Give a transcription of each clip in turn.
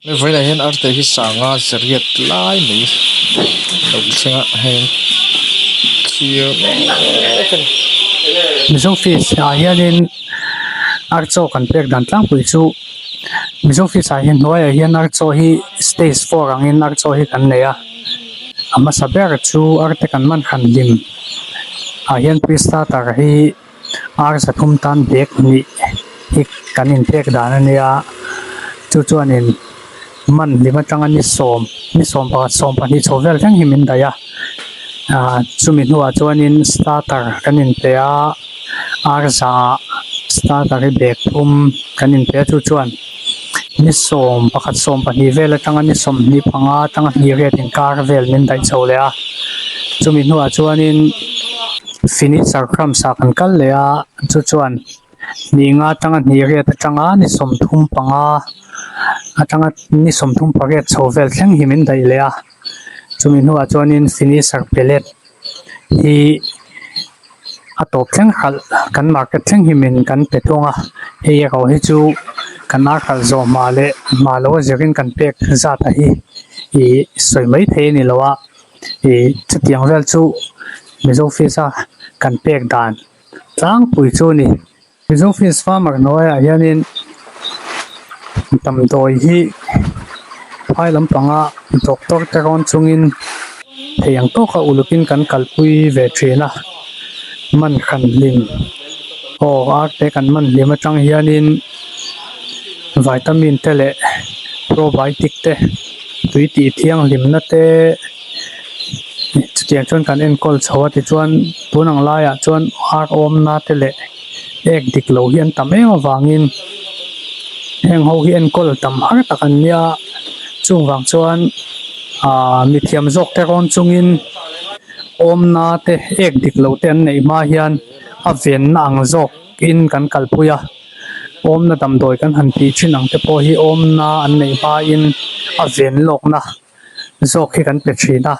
Hei vawiinah hian arte hi sanga zariat lai mai lo thleng a hei thlir mek a ni. Mizo fees ah hianin ar chaw kan pek dan tlangpui chu Mizo fees ah hian hnuaiah hian ar chaw hi stage four angin ar chaw hi kan nei a a hmasa ber chu arte kan man hran hlim ah hian pre starter hi ar zathum tan bag hnih hi kan inpek dan a nia chu chuanin man hlim atanga ni sawm ni sawm pakhat sawm pahnih chho vel thleng hi min daih a ah chumi hnuah chuanin starter kan inpe a ar za starter hi bag thum kan inpe a chu chuan ni sawm pakhat sawm pahnih vel atanga ni sawmhnih panga atanga hnih riat inkar vel min daih chho leh a chumi hnuah chuanin. Finisher crumbs ah kan kal leh a chu chuan hnih nga atanga hnih riat atanga ni sawmthum panga atanga ni sawmthum pariat chho vel thleng hi min daih leh a chumi hnuah chuanin finisher pellet hi a tawp thleng hralh kan market thleng hi min kan pe thung a hei erawh hi chu kan ar hralh zawh hma leh hma lo a zirin kan pek zat a hi ih sawi mai thei a ni lo a. Ih chutiang vel chu Mizo fish a kan pek dan tlangpui chu a ni. Mizo fish farmer hnuaiah hianin damdawi hi phai lampanga doctor te rawn chungin thei ang tawka ulukin kan kalpui ve thin a man hran hlim aw ar te kan man hlim atang hianin vitamin te leh probiotic te. Tui tih thianghlimna te chutiang chuan kan enkawl chho a tichuan tun ang laiah chuan ar awmna te leh ek dik lo hi an tam em avangin heng ho hi enkawl tam har tak an nia chung vang chuan ahh mithiam zawk te rawn chungin awmna te ek dik lo te an neih hma hian a venna ang zawk in kan kalpui a. Awmna damdawi kan han tih thin ang te pawh hi awmna an neih hmain a ven lawkna zawk hi kan pe thin a,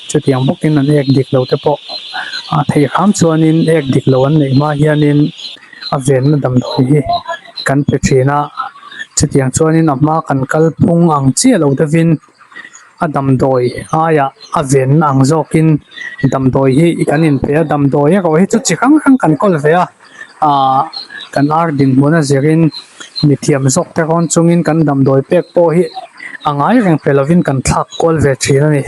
chutiang bawkin an ek dik lo te pawh a theih hram chuanin ek dik lo an neih hma hianin a venna damdawi hi kan pe thin a, chutiang chuanin a hma kan kal phung ang chiah lo deuhin. A damdawi aiah a venna ang zawkin damdawi hi kan inpe a damdawi erawh hi chu chi hrang hrang kan kawl ve a ahh kan ar dinhmun a zirin mithiam zawk te rawn chungin kan damdawi pek pawh hi a ngai reng pe lovin kan thlak kual ve thin a ni.